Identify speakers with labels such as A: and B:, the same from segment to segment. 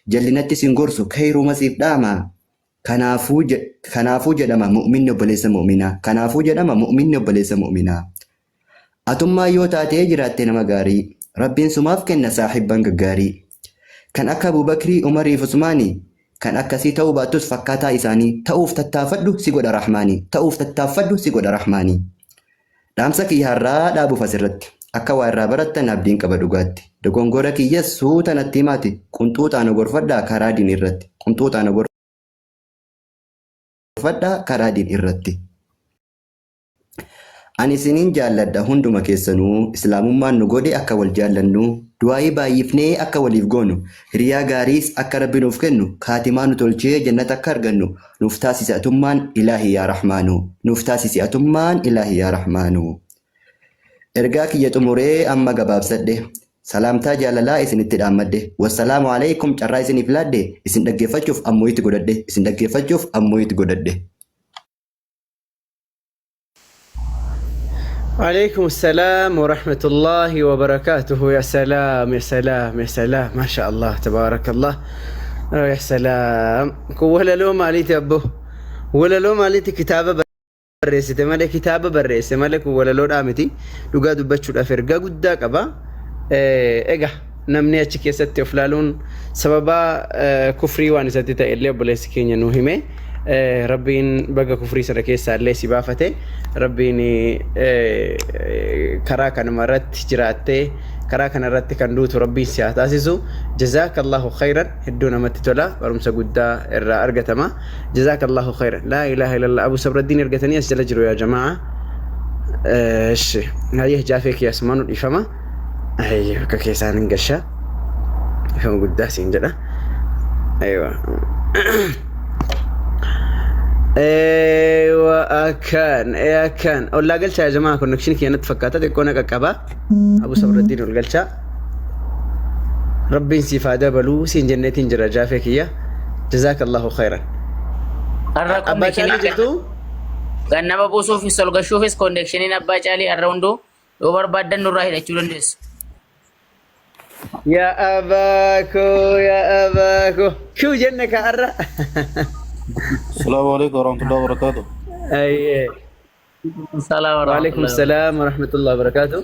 A: Jallinatti sin gorsu kheeyruma siif dhaama. Kanaafuu kanaafuu jedhama mu'minni obboleessa mu'minaa. Kanaafuu jedhama mu'minni obboleessa mu'minaa. Atummaan yoo taatee jiraatte nama gaarii, Rabbiin sumaaf kenna saahibban gaggaarii. Kan akka Abubakrii, Umarii fi Usmaanii, Kan akkasii ta'uu baattus fakkaataa isaanii, Ta'uuf tattaafadhu si godha Rahmaanii, Ta'uuf tattaaffadhu si godha Rahmaanii. Dhaamsa kiyya har'aa dhaabuuf asirratti. Akka waa irraa barattan abdiin qaba dhugaatti. Dogongora kiyyas suuta natti himaati qunxuuxaa na gorfadhaa karaa diin irratti. Qunxuuxaa na gorfadhaa karaa diin irratti. Ani isiniin jaalladha hunduma keessanuu Islaamummaan nu godhe akka wal jaallannu Du'aa'ii baay'ifnee akka waliif goonu Hiriyaa gaariis akka Rabbi nuuf kennu Kaatimaa nu tolchee jannata akka argannu Nuuf taasisi atummaan Ilaahi yaa Rahmaanu Nuuf taasisi atummaan Ilaahi yaa Rahmaanu Ergaa kiyya xumuree amma gabaabsadhe Salaamtaa jaalalaa isinitti dhaammadhe Wassalaamu aleykum carraa isiniif laadhe Isin dhaggeeffachuuf ammuuyitti godhadhe Isin dhaggeeffachuuf ammuuyitti godhadhe.
B: وعليكم السلام ورحمة الله وبركاته. يا سلام يا سلام يا سلام، ما شاء الله تبارك الله. يا سلام، walaloo maaliiti abbo? Walaloo maaliiti? Kitaaba barreessite malee, kitaaba barreesse malee kun walaloodhaa miti. Dhugaa dubbachuudhaaf ergaa guddaa qaba. Egaa namni achi keessatti of laaluun sababa kufrii waan isatti ta'e illee obboleessi keenya nu hime. Rabbiin baga kufrii sana keessaa illee si baafate. Rabbiin karaa kanuma irratti jiraattee karaa kana irratti kan duutu Rabbiin si haa taasisu. Jazaakallahu khayran, hedduu namatti tola, barumsa guddaa irraa argatama. Jazaakallahu khayran. Laa ilaaha illallah. Abu Sabraddiin ergatanii as jala jiru yaa jamaa. Eshi hayyee, jaafee kiyya asumaan dhiifama. Hayyee, bakka keessaan hin gashaa. Dhiifama guddaa siin jedha. Aywa. Eewa akkan akkan ollaa galchaa yaa jamaa, connection kiyya natti fakkaata xiqqoo na qaqqaba. Abu Sabraddiin ol galchaa. Rabbiin siif haa dabaluu siin jenneetiin jira jaafee kiyya. Jazaakallahu khayran.
C: Har'a
B: Abbaa Caalii
C: connectioniin
B: jirtu?
C: Gannama buusuufis ol gashuufis connectioniin Abbaa Caalii har'a hunduu yoo barbaaddan nurraa hidhachuu dandeessu.
B: Yaa abaako, yaa abaako. Shuu jenne ka har'a.
D: Assalamu alaikum warahmatullahi wabarakatuh.
B: Ayyee.
C: Salaam
B: Waalaikum
C: warahmatullahi
B: salaam warahmatullahi wabarakatuh.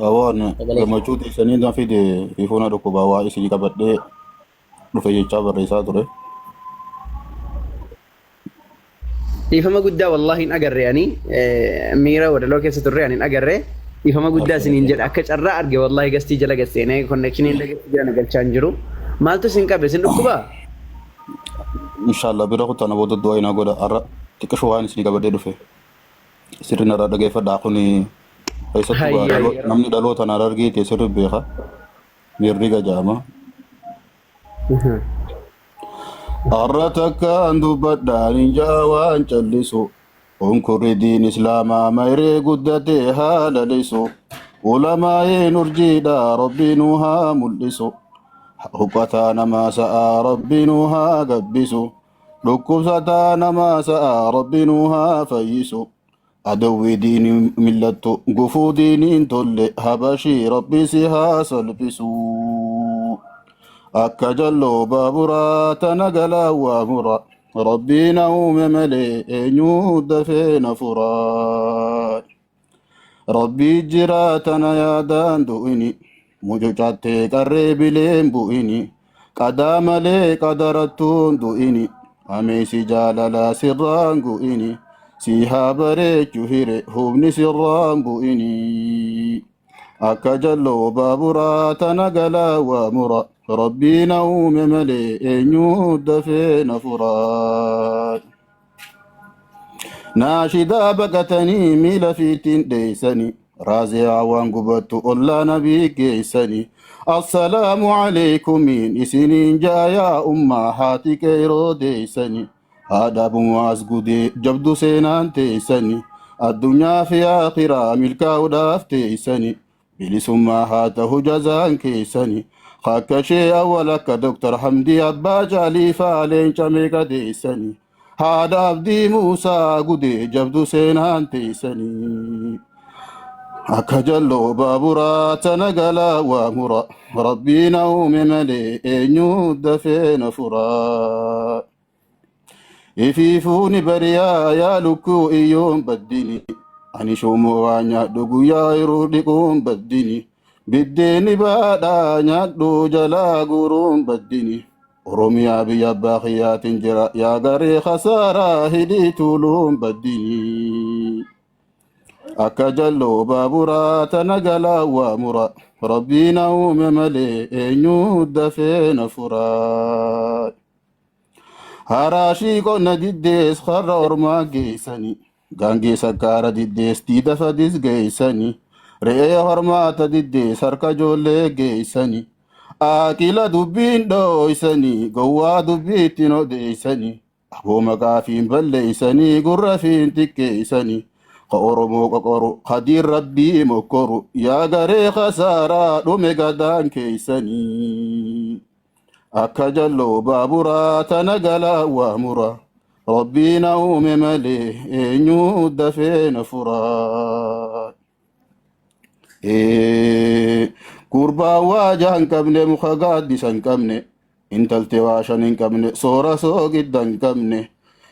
D: Awaan
C: wabarakatuh.
D: gammachuu teessanii na fide ifuuna dhukkubaa waa isinii qabadhee dhufe jechaa barreessaa ture.
B: Dhiifama guddaa, wallaahi hin agarre ani miira walaloo keessa turre ani hin agarre. Dhiifama guddaa isiniin jedha. Akka carraa arge wallaahi gastii jala gasseenee connectioniin illee gastii jala na galchaa hin jiru. Maaltu isin qabe? Isin dhukkubaa?
D: Inshallah bira kutaa na booda du'aa inaa godha. Har'a xiqqishu waan isinii qabadhee dhufe. Sirri narraa dhageeffadhaa kuni keessattuu gaa
B: Hayyee.
D: Namni dhaloota na argeete sirri beeka. Miirriga jedhama. Har'a takkaan dubbadhaan hin ja'a waan callisu. Unkurri diin islaamaa mayree guddatee haa lalisu. Ulamaa'een urjiidha Rabbi nu haa mul'isu. Huqqataa namaa sa'aa Rabbi nu haa gabbisu. Dhukkubsataa namaa sa'aa Rabbi nu haa fayyisu. Adawwi diini millattu gufuu diiniin tolle habashii Rabbi si haa salphisu. Akka jalloo baaburaa tana galaa waamura. Rabbii na uume malee eenyu dafee na furaa. Rabbii jira tana yaadaan du'ini. Mucucattee qarree bileen bu'ini. Qadaa malee qadarattuun du'ini. Ameesi jaalalaa sirraan gu'ini. Si haa bareechu hire humni sirraan bu'ini. Akka jalloo baaburaa tana galaa waamura. Rabbii na uume malee eenyu dafee na furaa. Naashidaa baqatanii miila fiitiin dheeysani. Raaziyaa waan gubattu ollaa nabii geeysani. Assalaamu aleykumiin isiniin jaayaa ummaa haati qeeroo deeysani. Haadha bumaas gudee jabdu seenaan teeysani. Addunyaa fi akhiraa milkaa'uudhaaf teeysani. Bilisummaa haa ta'u jazaan keessani. Akka ishee awwal akka Dr. Hamdii Abbaa Caalii faa leenca meeqa deessani. Haadha Abdii Muusaa gudee jabdu seenaan teessanii. Akka jalloo baaburaa tana galaa waa mura. Rabbiin uume malee eenyu dafee na furaa. Ifiifuuni bariyaa yaa lukkuu iyyoon baddini. Ani shuumoo waa nyaadhu guyyaa yeroo dhiquun baddini. Biddeeni baadhaa nyaadhu jalaa guuruun baddini. Oromiyaa biyya abbaa kiyyaatiin jira yaa garee khasaaraa hidhii tuuluun baddini. Akka jalloo baaburaa tana galaa waa mura. Rabbiin uume malee eenyu dafee na furaa. Haraashii qonna diddees karra ormaa geessani. Gaangee sakkaara diddees diida fadis geessani. Re'ee hormaata diddees harka ijoollee geessani. Aaqila dubbiin dhooysani gowwaa dubbiittiin odeessani. Aboo maqaa fiin balleeysanii gurra fiin xiqqeeysani. Ka Oromoo qoqoru kadiin rabbii mokkoru yaa garee khasaaraa dhume gadaan keeysanii. Akka jalloo baaburaa tana galaa waa mura. Rabbiin uume malee eenyu dafee na furaa. Gurbaan waajaa hin qabne muka gaaddisa hin qabne intalti waa shan hin qabne soora soogidda hin qabne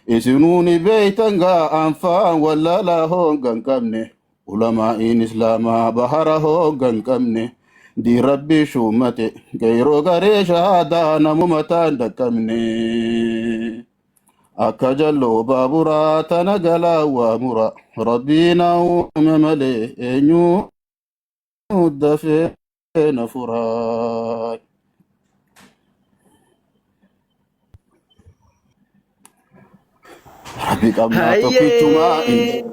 D: isinuu ni beeytan gaa anfaan wallaalaa hoonga hin qabne ulamaa'iin islaamaa bahara hoonga hin qabne diin rabbii shuummate geyroo garee shahaadaa namuma taan dhaqqabne. Akka jalloo baaburaa tana galaa waa mura. Rabbiin uume malee eenyu dafee na furaa. Rabbi qabnaa tokkichumaa
B: Hayyee.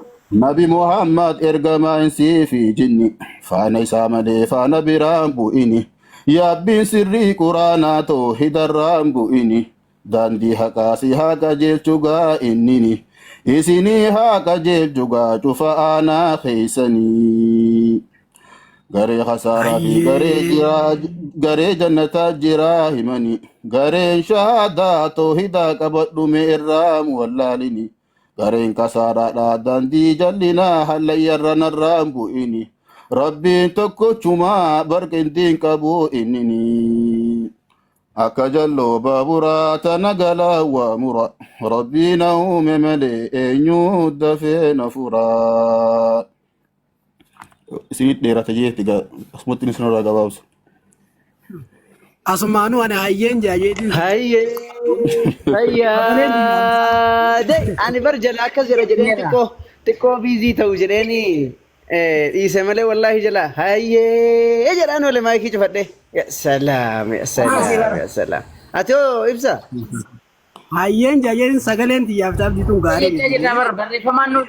D: Nabi Muhammad ergamaa insii fi jinni faana isaa malee faana biraan bu'ini. Yaabbiin sirrii quraanaa toohidarraan bu'ini. Daandii haqaa si haa qajeelchu gaa innini. Isinii haa qajeelchu gaa cufa aanaa keeysanii. Garee khasaaraa fi garee jiraa garee jannataa jiraa himani. Gareen shahaadaa toohidaa qabadhume irraa wallaalini. Gareen kasaaraadhaa daandii jallinaa hallayyarra narraan bu'ini. Rabbiin tokkochumaa barqintiin qabu innini. Akka jalloo baaburaa tana galaa waa mura. Rabbiin uume malee eenyu dafee na furaa. Isinit dheerata jeetti asumatti isinirraa gabaabsa.
E: Asumaanuu ani hayyeen jaajeetiin
B: Hayyee.
E: sagaleen xiyyaabsaa.
B: Fayyaade. Ani bar jala akkas jedha jedheen xiqqoo xiqqoo biizii ta'u jedheeni dhiise malee wallaahi jala hayyee jedhaan oole maayikii cufadhe. Ya salaam ya salaam ya salaam. Ati hoo ibsa?
E: Hayyeen jaajeetiin sagaleen xiyyaabsaa abdii tun gaarii
C: Jechaa
E: miti.
C: jirra bar barreeffamaan nu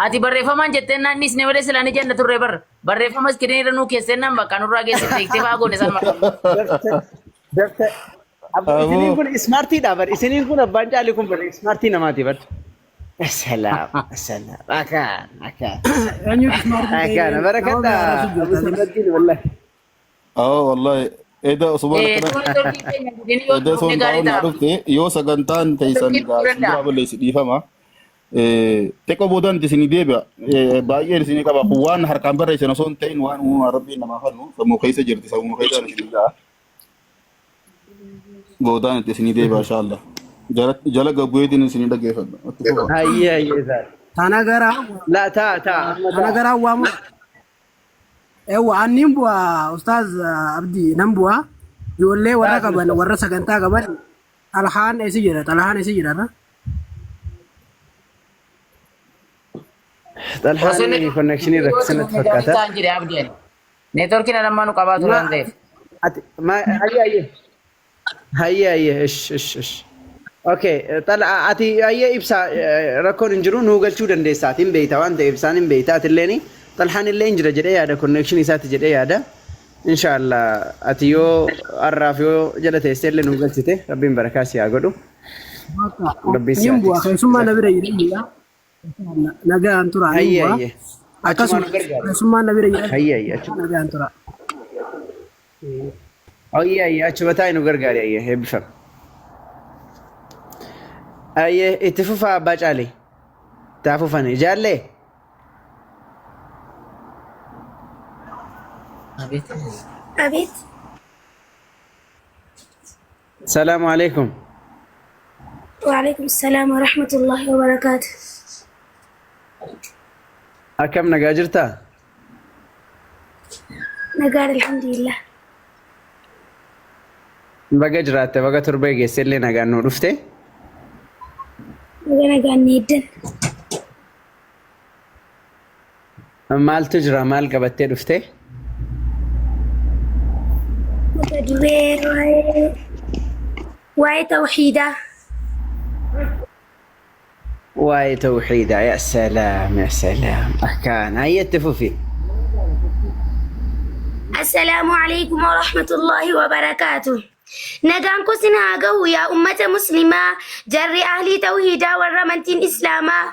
C: ati barreeffamaan jettee naan dhiisne malee silaa ni jenna turre bar barreeffama iskiriinii irra nuu keessee naan bakka nurraa geessifte hiiktee fa'aa goone sanuma.
B: Dafta dafta Abbo isiniin
D: Aboo
B: kun ismaartiidha bar isiniin kun abbaan caalii kun bar ismaartii namaati bar. Ya salaam ya salaam akaan akaan
E: Eenyutu ismaartii ta'ee
B: akaan
E: nama
B: barakadha
E: biraa arrabsu
B: abu
E: jirta.
B: sirrattiin wallahi.
D: awoo wallahi eda osuma
C: Eh,
D: akkana
C: tuni torkii keenya gudini yoo
D: eda
C: dhufne
D: osoo
C: gaarii
D: taa'uun naa
C: ta'a.
D: dhufte yoo sagantaan teessan
C: Torkii
D: gaa
C: dhufuu
D: isin biraa
C: danda'a.
D: balleessi dhiifama. Xiqqoo boodaan isinii deebi'a. Baay'een isinii qaba. Kun waan harkaan barreessan osoo hin ta'in waan uumamaa rabbiin namaa kennu sammuu keessa jirti sammuu keessaan isinii ga'a. Boodaan itti isinii deebi'a inshaallah. Jala gabbu'eetiin isinii dhaggeeffadha. Itti fufa.
B: Hayyee hayyee ta'a.
E: Tana garaa
B: La ta'a ta'a amma
E: tana
B: ta'a.
E: garaa waamu. Ewa annin bu'a Ustaaz Abdii nan bu'a. Ijoollee warra
B: Ta'a
E: qaban
B: ustaz.
E: warra sagantaa qaban Xalhaan eessa jira? Xalhaan eessa jira? irra?
C: Osoo
B: Xalhaan
C: networkiin
B: konnekshinii
C: yoo
B: rakkisa natti
C: dhufne gaarii
B: fakkaata.
C: ta'an jedhe abdiin. Networkiin alammaa nu qabaa ture
B: Ma
C: waan ta'eef.
B: ati ma hayyee hayyee hayyee hayyee ish ish ish. Okay, xala ati hayyee ibsa rakkoon hin jiru nuu galchuu dandeessa ati hin beekta waan ta'eef isaan hin beekta ati illee xalhaan illee hin jira jedhee yaada konnekshinii isaatti jedhee yaada. Inshaallah ati yoo har'aaf yoo jala teessee illee nuu galchite rabbiin barakaa si haa godhu. Rabbiin si
E: Nin
B: haa
E: bu'a
B: tiksu.
E: keessummaa na bira jira jira. Nagaan tura nin
B: Hayyee
E: bu'a.
B: hayyee. Achumaan
E: Akkasuma
B: nu gargaari.
E: keessummaan na bira jira
B: Hayyee hayyee achuma.
E: nagaan tura.
B: Hayyee hayyee achuma taa'i nu gargaari hayyee eebbifame. Hayyee itti fufaa abbaa caalii. Taa fufani. Jaallee.
C: Abeet.
F: Abeet.
B: Salaamu alaikum.
F: Waalaikum salaam wa rahmatullahi wa barakaatu.
B: Akkam nagaa jirtaa?
F: Nagaan alhamdulillah.
B: Baga jiraatte baga torbee geesse illee nagaan nuu dhufte.
F: Baga nagaan ni eddan.
B: Maaltu jira maal qabattee dhufte?
F: Mata duree waa'ee tawxiidaa.
B: Waa'ee tawxiidaa yaa salaam yaa salaam akkaan hayyatti fufi.
F: Assalaamu alaikum wa rahmatullahi wa barakaatu. Nagaan koo sin haa gahu yaa ummata muslimaa, jarri ahlii tawhiidaa warra amantiin islaamaa,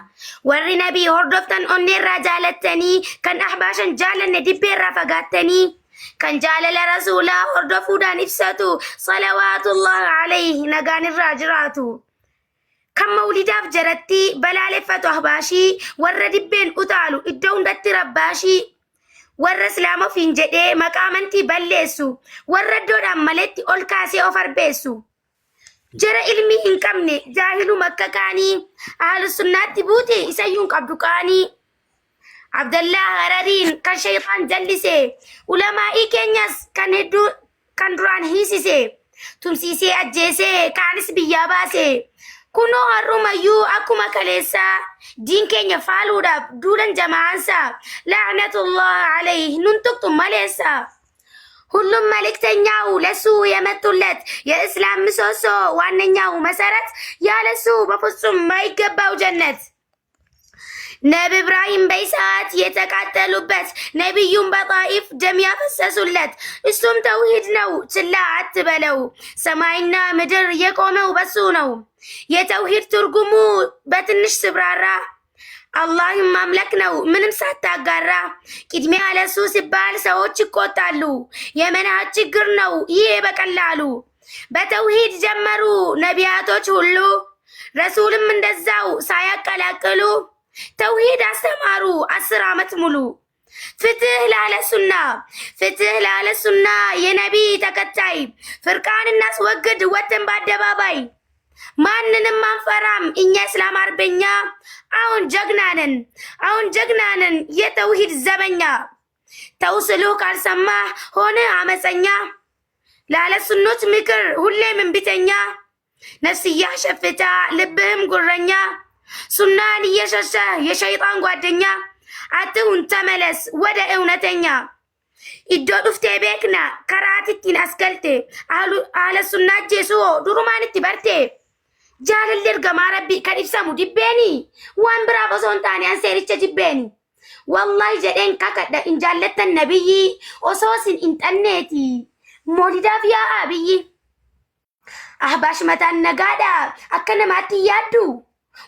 F: warri nabii hordoftan onneerraa jaalattanii, kan ahbaashan jaalanne dibbeerraa fagaattanii, kan jaalala rasuulaa hordofuudhaan ibsatu, salawaatullah alayhi nagaan irraa jiraatu. Kan mawlidaaf jaratti balaaleffatu ahbaashii, warra dibbeen utaalu iddoo hundatti rabbaashii, warra islaama ofiin jedhee maqaa amantii balleessu, warra iddoodhaan maletti ol kaasee of arbeessu. Jara ilmii hin qabne jaahiluma akka kaanii, ahlu sunnaatti buute isayyuu hin qabdu qaanii. Abdallaa Harariin kan shayxaan jallise, ulamaa'ii keenyas kan hedduu kan duraan hiisise, tumsiisee ajjeesee kaanis biyyaa baase. Kunoo har'umayyuu akkuma kaleessaa diin keenya faaluudhaaf duulan jama'aansa la'natullah alayhi nun tuqxu maleessa. ሁሉም መልእክተኛው ለሱ የመጡለት የእስላም ምሰሶ ዋነኛው መሰረት ያለሱ በፍጹም ማይገባው ጀነት። ነቢ ኢብራሂም በእሳት የተቃጠሉበት፣ ነቢዩም በጣኢፍ ደም ያፈሰሱለት፣ እሱም ተውሂድ ነው ችላ አትበለው። ሰማይና ምድር የቆመው በሱ ነው። የተውሂድ ትርጉሙ በትንሽ ስብራራ አላህን ማምለክ ነው ምንም ሳታጋራ። ቅድሚያ ለሱ ሲባል ሰዎች ይቆጣሉ። የመንሃጅ ችግር ነው ይሄ በቀላሉ። በተውሂድ ጀመሩ ነቢያቶች ሁሉ፣ ረሱልም እንደዛው ሳያቀላቅሉ ተውሂድ አስተማሩ 10 ዓመት ሙሉ። ፍትህ ላለሱና ፍትህ ላለሱና የነቢይ ተከታይ ፍርቃን እናስወግድ ወጥተን በአደባባይ። ማንንም አንፈራም እኛ እስላም አርበኛ። አሁን ጀግና ነን አሁን ጀግና ነን የተውሂድ ዘበኛ። ተው ስሉህ ካልሰማህ ሆነ አመፀኛ። ላለሱኖች ምክር ሁሌም እምቢተኛ። ነፍስያህ ሸፍታ ልብህም ጉረኛ። ሱናን እየሸሸ የሸይጣን ጓደኛ አትሁን ተመለስ ወደ እውነተኛ። Iddoo dhuftee beekna karaa ittiin as galte haala sunnaa ajjeesuu durumaan itti barte. Jaalalli ergamaa rabbii kan ibsamu dibbeeni waan biraaf osoo hin taane an seericha jibbeeni. Wallahi jedheen kakadha hin jaallattan nabiyyi osoo isin hin xanneeti. Moolidaaf yaa'aa biyyi. Ahbaash mataan nagaadha akka namaatti hin yaaddu.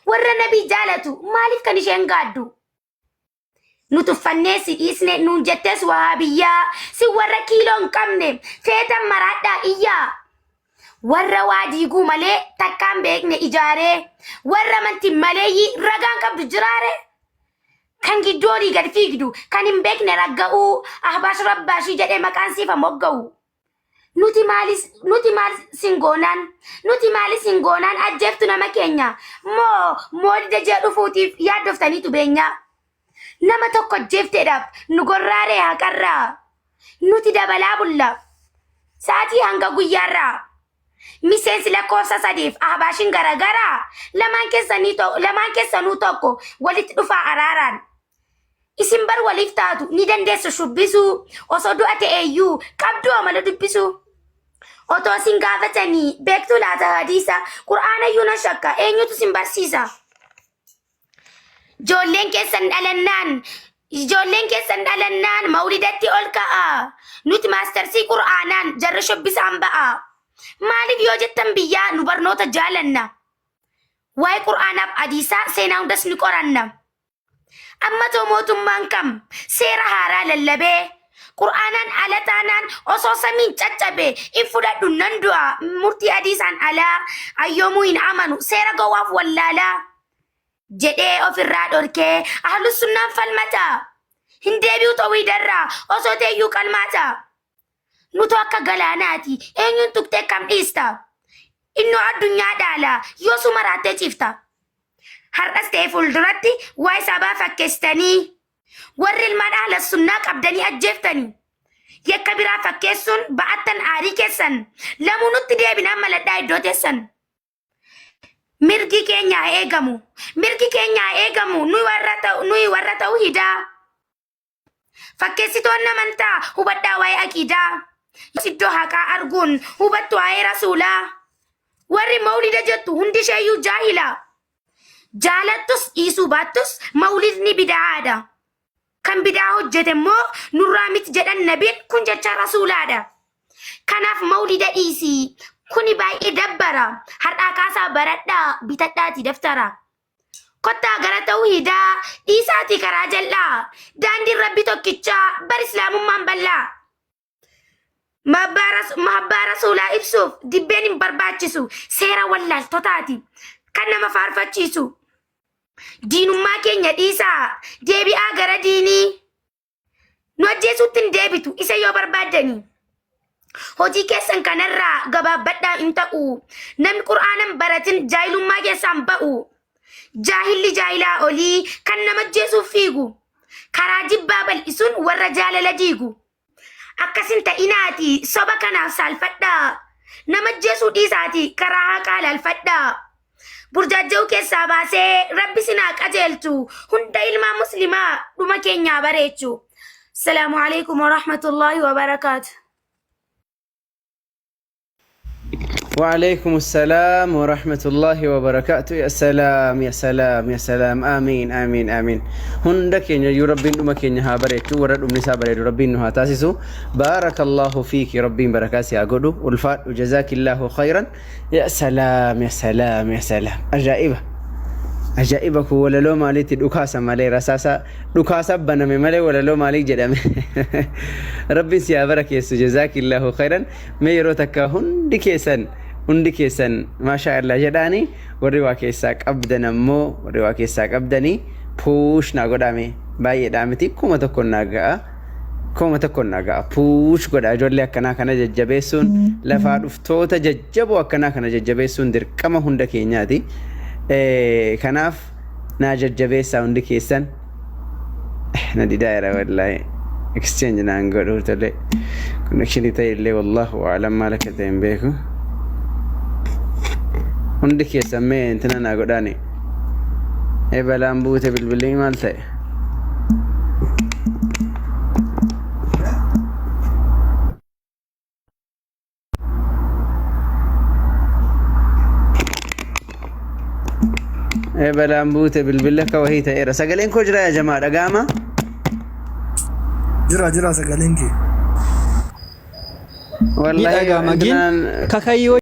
F: Warra nabii jaalatu maaliif kan isheen gaaddu? Nu tuffannee si dhiisne nuun jettees wahaabiyyaa si warra kiiloo hin qabne feetan maraadhaa iyyaa. Warra waa diiguu malee takkaan beekne ijaaree warra amantiin maleeyyii ragaan qabdu jiraare. Kan gidduu olii gad fiigdu kan hin beekne ragga'uu ahbaash rabbaashii jedhee maqaan siifa mogga'u. Nuti maalis nuti maal singoonaan nuti maalis singoonaan ajjeeftu nama keenya moo moolida jee dhufuutiif yaaddoftaniitu beenya. Nama tokko ajjeefteedhaaf nu gorraaree haqarraa. Nuti dabalaa bulla. Sa'aatii hanga guyyaarraa. Miseensi lakkoofsa sadiif ahbaashiin garagaraa lamaan keessanii lamaan keessanuu tokko walitti dhufaa araaraan. Isin bar waliif taatu ni dandeessu shubbisuu osoo du'a ta'eeyyuu qabduu amala dubbisuu. Otoo isin gaafatanii beektuu laata hadiisa qur'aanayyuu nan shakka eenyutu isin barsiisa. Ijoolleen keessan dhalannaan ijoolleen keessan dhalannaan mawlidatti ol ka'a. Nuti maastarsii qur'aanaan jarra shubbisaan ba'a. Maaliif yoo jettan biyyaa nu barnoota jaalanna. Waa'ee qur'aanaaf hadiisaa seenaa hundas ni qoranna. Amma too mootummaan kam seera haaraa lallabee qur'aanaan ala taanaan osoo samiin caccabe hin fudhadhu nan du'a murtii hadiisaan alaa ayyoomuu hin amanu seera gowwaaf wallaalaa jedhee ofirraa dhorkee ahlu sunnaan falmata. Hin deebi'u tawhiidarraa osoo ta'eyyuu qalmaata. Nutu akka galaanaati eenyuun tuqxee kam dhiista? Innoo addunyaa dhaala yoo suma raattee ciifta. Har'as ta'e fuulduratti waa'ee sabaa fakkeessitanii warri ilmaan ahla sunnaa qabdanii ajjeeftanii yakka biraa fakkeessuun ba'attan aarii keessan lamuu nutti deebinaan maladhaa iddoo teessan. Mirgi keenya haa eegamu. Mirgi keenya haa eegamu nuyi warra ta'u nuyi warra ta'u hidaa. Fakkeessitoonni amantaa hubadhaa waa'ee aqiidaa. Yoos iddoo haqaa arguun hubattu waa'ee rasuulaa. Warri mawlida jettu hundi isheeyyuu jaahila. Jaalattus dhiisuu baattus mawlidni bida'aadha. Kan bidaa hojjete immoo nurraa miti jedhan nabiin kun jecha rasuulaadha. Kanaaf mawlida dhiisi. Kuni baay'ee dabbara. Har'aa kaasaa baradhaa bitadhaati daftara. Kottaa gara tawhiidaa dhiisaatii karaa jal'aa. Daandiin rabbi tokkichaa bar islaamummaan bal'aa. Mahabbaa rasuulaa ibsuuf dibbeen hin barbaachisu. Seera wallaaltotaati. Kan nama faarfachiisu. Diinummaa keenya dhiisaa. Deebi'aa gara diinii. Nu ajjeesuutti hin deebitu isa yoo barbaaddanii. Hojii keessan kanarraa gabaabbadhaa hin ta'u. Namni qur'aanan baratin jaahilummaa keessaan ba'u. Jaahilli jaahilaa olii kan nama ajjeesuuf fiigu. Karaa jibbaa bal'isuun warra jaalala diigu. Akkas hin ta'inaati soba kanaaf saalfadhaa. Nama ajjeesuu dhiisaati karaa haqaa laalfadhaa. Burjaajja'uu keessaa baasee rabbi sin haa qajeelchu. Hunda ilmaan muslimaa dhuma keenyaa bareechu. Salaamu alaikum wa rahmatullahi wa barakaatu.
B: وعليكم السلام ورحمة الله وبركاته يا سلام يا سلام يا سلام آمين آمين آمين hunda keenya iyyuu rabbiin dhuma keenya haa bareechu warra dhumni isaa bareedu rabbiin nu haa taasisu بارك الله فيك rabbiin barakaa si haa godhu ulfaadhu جزاك الله خيرا يا سلام يا سلام يا سلام ajaa'iba ajaa'iba kun walaloo maaliitti dhukaasa malee rasaasa dhukaasa baname malee walaloo maalii jedhame rabbiin si haa barakeessu جزاك الله خيرا mee yeroo takka hundi keessan ما شاء الله jedhaani warri waa keessaa qabdan ammoo warri waa keessaa qabdanii push naa godhame baay'eedhaa miti 1000 naa ga'a 1000 naa ga'a push godha ijoollee akkanaa kana jajjabeessuun lafaa dhuftoota jajjaboo akkanaa kana jajjabeessuun dirqama hunda keenyaati. Kanaaf naa jajjabeessaa hundi keessan na didaa wallaahi exchange naan godhu tole connection ta'e illee والله أعلم maal akka ta'e hin beeku hundi keessan mee intina naa godhaani ee balaan buute bilbilii maal ta'e. Ee balaan buute bilbilli akka wahii ta'eera sagaleen koo jira yaa jamaa dhaga'ama.
G: Jira jira sagaleen kee.
H: Ni
B: Wallahi
H: dhaga'ama gin
B: intinaan
H: kakayyoo.